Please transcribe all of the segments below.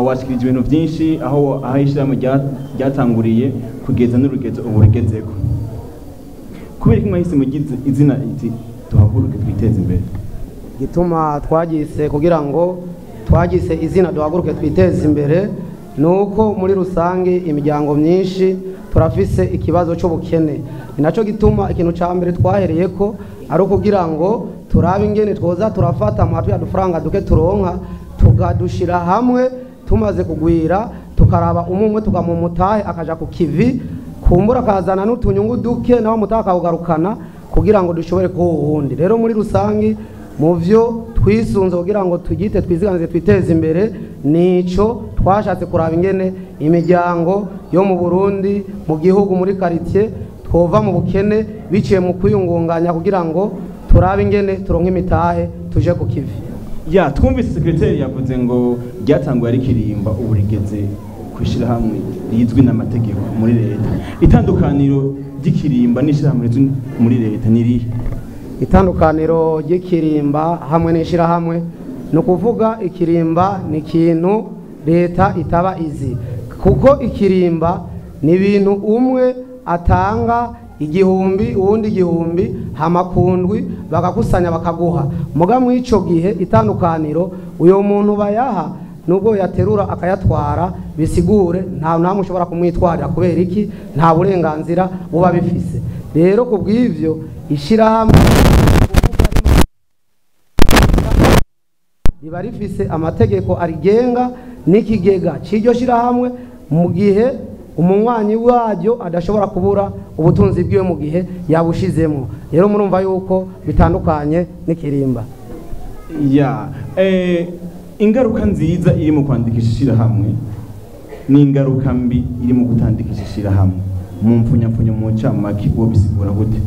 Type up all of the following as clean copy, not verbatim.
Washikirije ibintu byinshi aho ishyirahamwe ryatanguriye kugeza n'urugezo ubu rigezeko. Kubera ko mwahise mugize izina iti Duhaguruke Twiteze Imbere? Gituma twagise kugira ngo twagise izina Duhaguruke Twiteze Imbere nuko muri rusange imiryango myinshi turafise ikibazo cy'ubukene. Ni naco gituma ikintu ca mbere twahereye ko ari ukugira ngo turabe ingene twoza turafata amatwi adufaranga duke turonka tukadushira hamwe, tumaze kugwira tukaraba umwe tukamumutahe akaja ku kivi, kumbura akazana n'utunyungu duke nawe mutahe akawugarukana kugira ngo dushobore kuwundi. Rero muri rusangi mu vyo twisunze kugira ngo tugite twiziganize twiteze imbere nico twashatse kuraba ingene imiryango yo mu Burundi mu gihugu muri quartier twova mu bukene biciye mu kwiyungunganya kugira ngo turabe ingene turonke imitahe tuje ku kivi. Ya, twumvise secretary yavuze ngo ryatanguye ari kirimba ubu rigeze kwishira hamwe rizwi n'amategeko muri leta. Itandukaniro ry'ikirimba n'ishirahamwe rizwi muri leta ni rihe? Itandukaniro ry'ikirimba hamwe n'ishirahamwe ni ukuvuga ikirimba ni ikintu leta itaba izi, kuko ikirimba ni ibintu umwe atanga igihumbi uwundi igihumbi hamakundwi bakakusanya bakaguha. Muga mu ico gihe itandukaniro uyo muntu bayaha nubwo yaterura akayatwara bisigure nta namwe ushobora kumwitwarira kubera iki nta burenganzira buba bifise. Rero kubw'ivyo ishirahamwe riba rifise amategeko arigenga n'ikigega c'iryo shirahamwe mu gihe umunywanyi waryo adashobora kubura ubutunzi bwiwe mu gihe yabushizemo. Rero murumva yuko bitandukanye n'ikirimba. Ya, ingaruka nziza iri mu kwandikisha ishirahamwe n'ingaruka mbi iri mu gutandikisha ishirahamwe mu mfunyapfunyo mu ncamake uwo bisigura gute?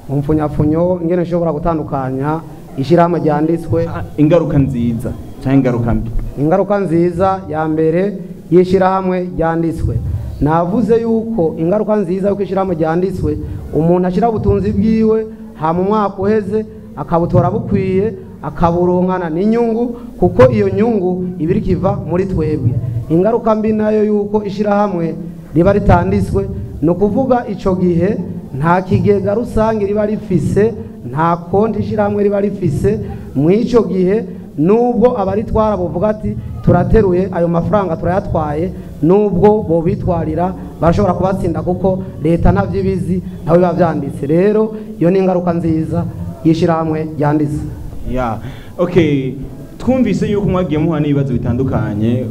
Mu mfunyapfunyo ingene nshobora gutandukanya ishirahamwe ryanditswe, ingaruka nziza cyangwa ingaruka mbi. Ingaruka nziza ya mbere y'ishirahamwe ryanditswe, navuze yuko ingaruka nziza yuko ishirahamwe ryanditswe umuntu ashira ubutunzi bwiwe ha mu mwaka uheze akabutora bukwiye akaburonkana n'inyungu, kuko iyo nyungu ibiri kiva muri twebwe. Ingaruka mbi nayo yuko ishirahamwe riba ritanditswe no kuvuga ico gihe nta kigega rusange riba rifise, nta konti ishirahamwe riba rifise. Mu ico gihe nubwo abaritwara bovuga ati turateruye ayo mafaranga turayatwaye, nubwo bo bitwarira barashobora kubatsinda kuko leta ntavyibizi nawe biba vyanditse. Rero iyo ni ingaruka nziza y'ishirahamwe ryanditse. Ya, okay, twumvise yuko mwagiye muha n'ibibazo bitandukanye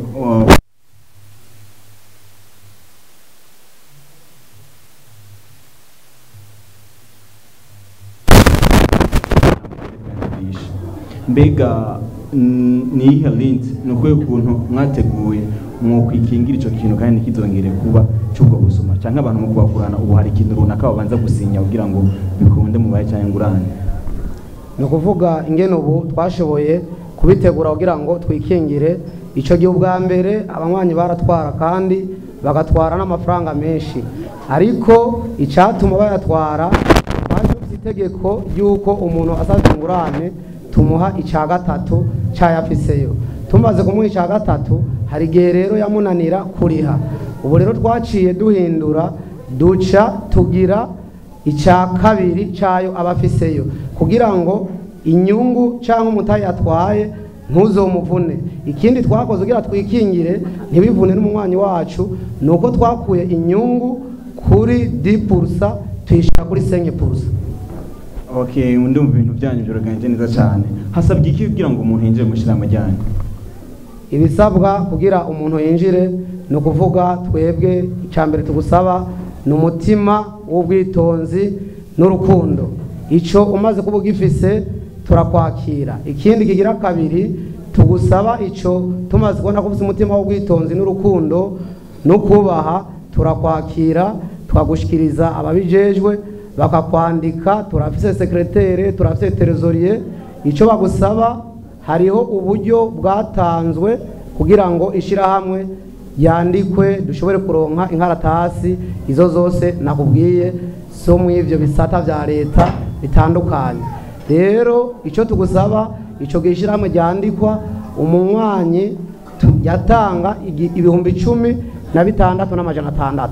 mbega ni ihe link ni ukuhe kuntu mwateguye mwokwikingira ico kintu kandi ntikizongere kuba cy'ubwo busuma canke abantu mu kubakurana ubu hari ikintu runaka babanza gusinya kugira ngo bikunde mubahe canke ngurane? Ni ukuvuga ingene ubu twashoboye kubitegura kugira ngo twikingire ico gihe. Ubwa mbere abanywanyi baratwara kandi bagatwara n'amafaranga menshi, ariko icatuma bayatwara twari itegeko ry'uko umuntu asabye ingurane tumuha ica gatatu cayafiseyo. Tumaze kumuha ica gatatu hari igihe rero yamunanira kuriha. Ubu rero twaciye duhindura duca tugira ica kabiri cayo abafiseyo kugira ngo inyungu cyangwa umutayi atwaye ntuzomuvune. Ikindi twakoze kugira twikingire ntibivune n'umunywanyi wacu nuko twakuye inyungu kuri 10% tuyishira kuri 5%. Okay, ndumva ibintu byanyu byoroganje neza cyane. Hasabye iki kugira ngo umuntu yinjire mu shirahamwe ryanyu? Ibisabwa kugira umuntu yinjire ni ukuvuga twebwe icambere tugusaba ni umutima w'ubwitonzi n'urukundo. Ico umaze kuba ugifise turakwakira. Ikindi kigira kabiri tugusaba ico tumaze kubona ko ufise umutima w'ubwitonzi n'urukundo no kubaha turakwakira, twagushikiriza ababijejwe bakakwandika. Turafise secrétaire, turafise trésorier. Ico bagusaba hariho uburyo bwatanzwe kugira ngo ishirahamwe yandikwe dushobore kuronka inkaratasi izo zose nakubwiye so mu ivyo bisata vya leta bitandukanye. Rero ico tugusaba ico gishirahamwe ryandikwa umunywanyi Yatanga 16,600.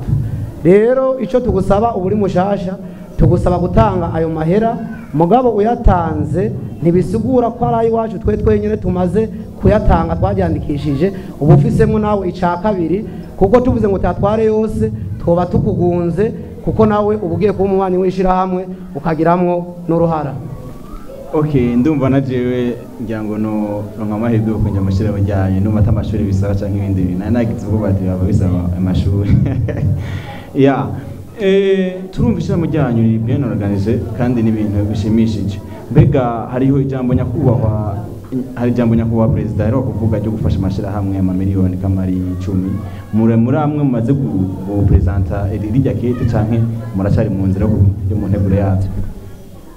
Rero ico tugusaba uburi mushasha, tugusaba gutanga ayo mahera, mugabo uyatanze ntibisigura ko ari iwacu twe twenyene tumaze kuyatanga twaryandikishije, ubu ufisemo nawe ica kabiri, kuko tuvuze ngo tatware yose twoba tukugunze, kuko nawe ubugiye kuba umunywanyi w'ishirahamwe ukagiramwo n'uruhara. Okay, ndumva na jewe ngira ngo no ronka amahirwe yo kunja amashirahamwe njyanye numva ata amashuri bisaba canke ibindi bintu. Nari nagize ubwoba ati baba bisaba amashuri. Ya, turumva ishirahamwe ryanyu riri bien organisé kandi n'ibintu bishimishije. Mbega hariho ijambo nyakubahwa, hari ijambo nyakubahwa perezida aheruka kuvuga ryo gufasha amashirahamwe amamiliyoni kamari 10. Muri amwe mumaze gupresenta rirya kete canke muracari mu nzira yo mu nteguro yavyo?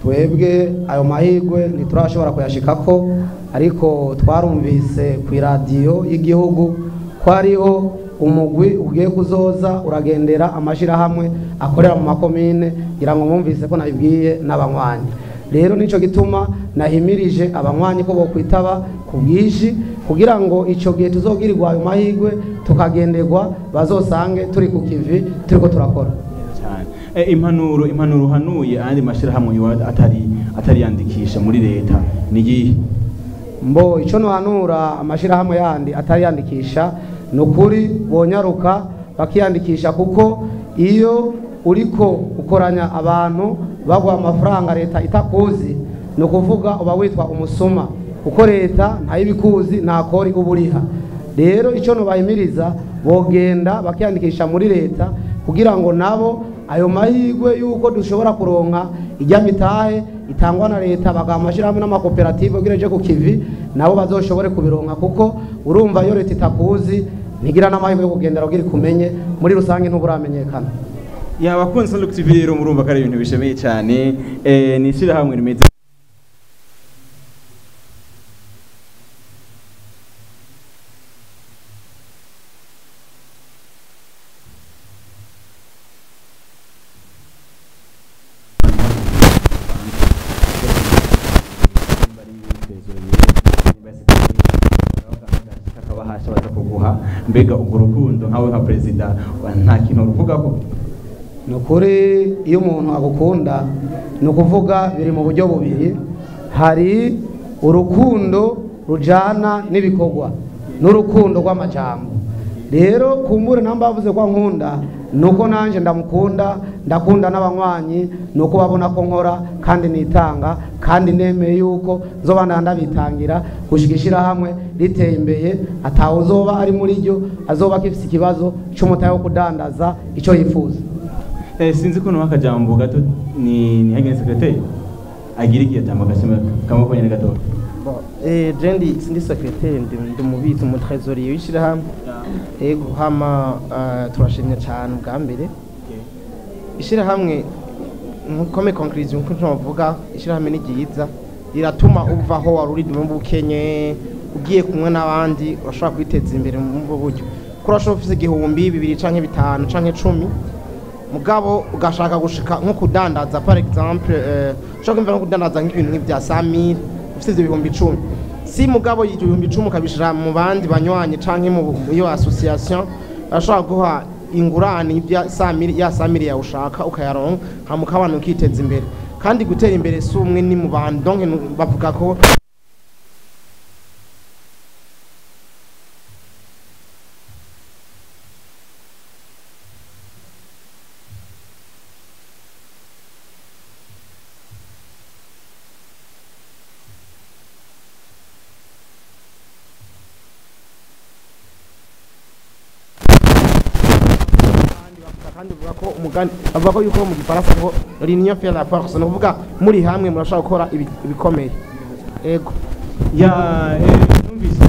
Twebwe ayo mahirwe ntiturashobora kuyashikako, ariko twarumvise ku iradiyo y'igihugu ko hariho umugwi ugiye kuzoza uragendera amashirahamwe akorera mu makomine, ngira ngo mwumvise ko nabibwiye n'abanywanyi. Rero nico gituma nahimirije abanywanyi ko bokwitaba ku bwinshi, kugira ngo ico gihe tuzogirirwa ayo mahirwe tukagenderwa bazosange turi ku kivi turiko turakora. Cyane. Impanuro hanuye andi mashirahamwe yoba atari yandikisha muri leta ni iyihe? Mbo ico nohanura amashirahamwe yandi atari yandikisha nukuri bonyaruka bakiyandikisha, kuko iyo uriko ukoranya abantu bagwa amafaranga leta itakuzi, ni ukuvuga uba witwa umusuma, kuko leta ntayibikuzi nta kori uburiha. Rero ico nobahimiriza bogenda bakiyandikisha muri leta, kugira ngo nabo ayo mahirwe yuko dushobora kuronka ijya mitahe itangwa na leta, bagaha amashirahamwe n'amakoperative kugira ejo ku kivi nabo bazoshobore kubironka, kuko urumva iyo leta itakuzi ntigira n'amahirwe yo kugendera kugira ikumenye, muri rusange ntuburamenyekana. Ya bakunzi ba Look TV rero murumva ko ari ibintu bishemeye cyane, ni ishirahamwe rimeze mbega urwo rukundo nkawe nka perezida nta kintu ruvuga ko? Ni ukuri iyo umuntu agukunda ni ukuvuga biri mu buryo bubiri, hari urukundo rujana n'ibikorwa n'urukundo rw'amajambo. Rero kumbure namba bavuze ko nkunda, nuko nanje ndamukunda, ndakunda n'abanywanyi, nuko babona ko nkora kandi nitanga, kandi nemeye yuko nzoba ndabitangira gushigishira hamwe riteye imbere, atawe uzoba ari muri ryo azoba akifise ikibazo c'umutahe wo kudandaza ico yifuza. Sinzi ko nuha akajambo gato ni hagene secrétaire agira igihe jambo gashema kamwe konyene gato. Je ndi secrétaire, ndi mubitsi mu trésorier w'ishirahamwe. Ego hama turashimye cyane ubwa mbere. Ishirahamwe nkome conclusion nko ntovuga, ishirahamwe ni ryiza riratuma uva aho wari uri mu bukenye ugiye kumwe n'abandi urashobora kwiteza imbere mu buryo. Kuko urashobora ufise 1000, 2 canke 5 canke 10, mugabo ugashaka gushika nko kudandaza par exemple, ushaka kumva nko kudandaza nk'ibintu nk'ibya 100000 ufise ivyo 10,000, si mugabo y'ivyo 10,000 ukabishira mu bandi banywanyi canke mu iyo association, bashobora guha ingurane y'ibya 100000 ya 100000 yawe ushaka ukayaronka, hama ukabana ukiteza imbere. Kandi gutera imbere si umwe ni mu bantu, donc bavuga ko bavuga ko yuko mu gifaransa ngo l'union fait la force, ni ukuvuga muri hamwe murashobora gukora ibikomeye. Ego. Ya numvise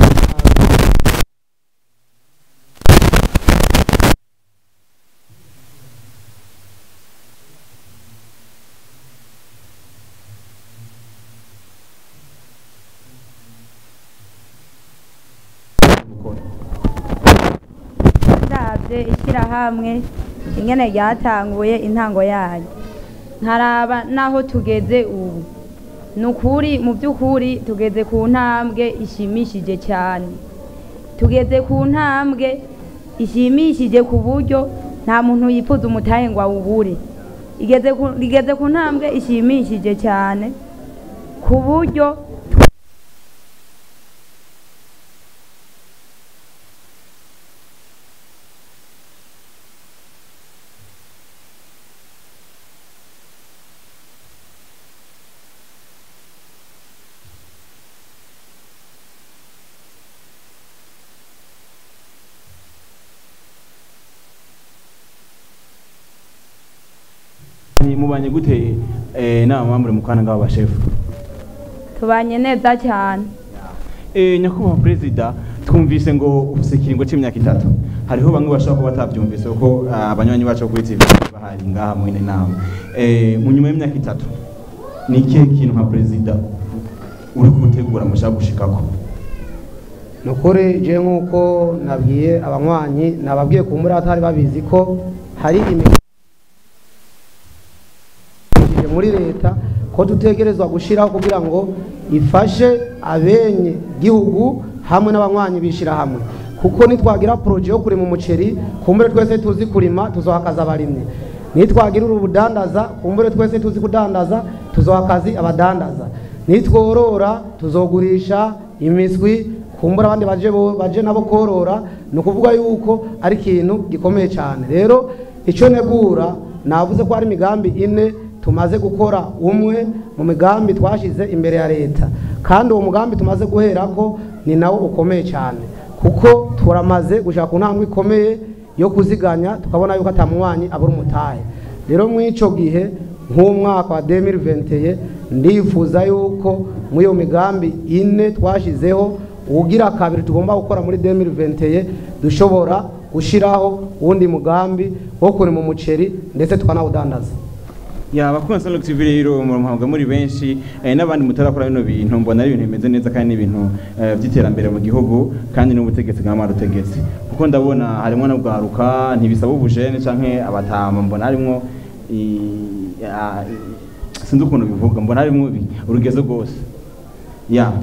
ndavye ishirahamwe ingene ryatanguye intango yayo, nkaraba naho tugeze ubu, nukuri mu by'ukuri tugeze ku ntambwe ishimishije cyane. Tugeze ku ntambwe ishimishije ku buryo nta muntu yifuza umutahe ngo awubure. Igeze ku ntambwe ishimishije cyane ku buryo mubanye gute n'abamambure mukwana ngabo bashefu? Tubanye neza cyane. Nyakubahwa perezida, twumvise ngo ufise ikiringo c'imyaka 3. Hariho bamwe bashobora kuba batavyumvise kuko abanywanyi bacu kuri TV bahari ngaha mu nama. Mu nyuma y'imyaka 3 ni ikihe kintu nka perezida uri gutegura mushaka gushikako? Nukuri je nkuko nabwiye abanywanyi, nababwiye kumbura atari babizi ko hari muri leta ko dutegerezwa gushiraho kugira ngo ifashe abenye gihugu hamwe n'abanywanyi bishira hamwe, kuko nitwagira projet yo kurima umuceri kumbure twese tuzi kurima tuzohakaza abarimyi, nitwagira urubudandaza kumbure twese tuzi kudandaza tuzohakazi abadandaza, nitworora tuzogurisha imiswi kumbura abandi baje nabo korora. Nukuvuga yuko ari ikintu gikomeye cyane. Rero ico negura navuze ko ari imigambi ine tumaze gukora, umwe mu migambi twashize imbere ya leta, kandi uwo mugambi tumaze guherako ni nawo ukomeye cyane, kuko turamaze gushaka ku ntambwe ikomeye yo kuziganya tukabona yuko atamwanyi abura umutahe. Rero mu ico gihe nk'umwaka wa 2021 ndifuza yuko mu iyo migambi ine twashizeho ugira kabiri tugomba gukora muri 2021 dushobora gushiraho uwundi mugambi wo kurima umuceri ndetse tukanawudandaza. Ya bakunzi Sanlog TV rero muhamga muri benshi n'abandi mutarakora bino bintu, mbona ari ibintu bimeze neza kandi n'ibintu by'iterambere mu gihugu kandi n'ubutegetsi bw'amarutegetsi, kuko ndabona harimo no bwaruka ntibisaba ubujene canke abatama, mbona harimo sinzi ukuntu bivuga, mbona harimo urugezo rwose. Ya